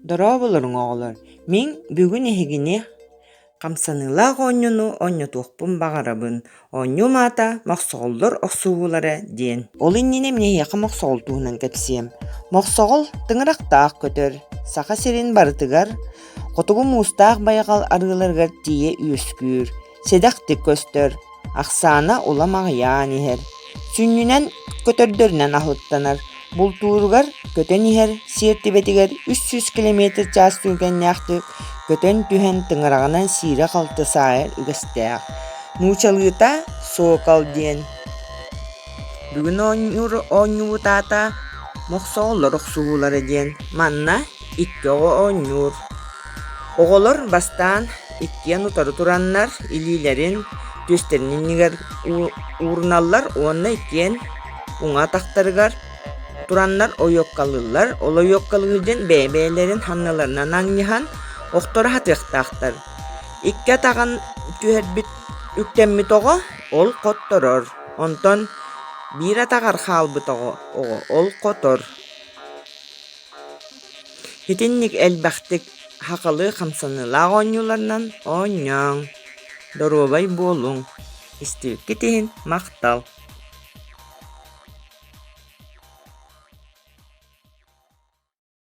Дорооболоруҥ, оҕолор! Мин бүгүн эһигини хамсаныылаах оонньууну оонньотуохпун баҕарабын. Оонньуум аата «Мохсоҕоллор охсуһуулара» диэн. Ол иннинэ мин эһиэхэ мохсоҕол туһунан кэпсиэм. Мохсоҕол тыҥырахтаах көтөр, Саха сирин барытыгар хотугу муустаах байҕал арыыларыгар тиийэ үөскүүр. Сэдэхтик көстөр, ахсаана улам аҕыйаан иһэр. Сүнньүнэн көтөрдөрүнэн аһылыктанар, бултууругар көтөн иһэр сиэртибэтигэр 300 километр чаас түргэннээхтик көтөн түһэн тыҥыраҕынан сиирэ-халты саайар үгэстээх. Нуучалыыта «Сокол» диэн. Бүгүн оонньуур оонньуубут аата «Мохсоҕоллор охсуһуулара» диэн. Манна икки оҕо оонньуур. Оҕолор бастаан иккиэн утары тураннар илиилэрин түөстэрин иннигэр ууруналлар уонна иккиэн уҥа атахтарыгар тураннар ойуоккалыыллар. Ол ойуоккалыы сылдьан бэйэ-бэйэлэрин санныларынан анньыһан охторо сатыахтаахтар. Икки атаҕын түһэрбит үктэммит оҕо ол хотторор, онтон биир атаҕар хаалбыт оҕо ол хотор. Итинник элбэхтик сахалыы хамсаныылаах оонньууларынан оонньооҥ, доруобай буолуҥ, истибиккит иһин махтал.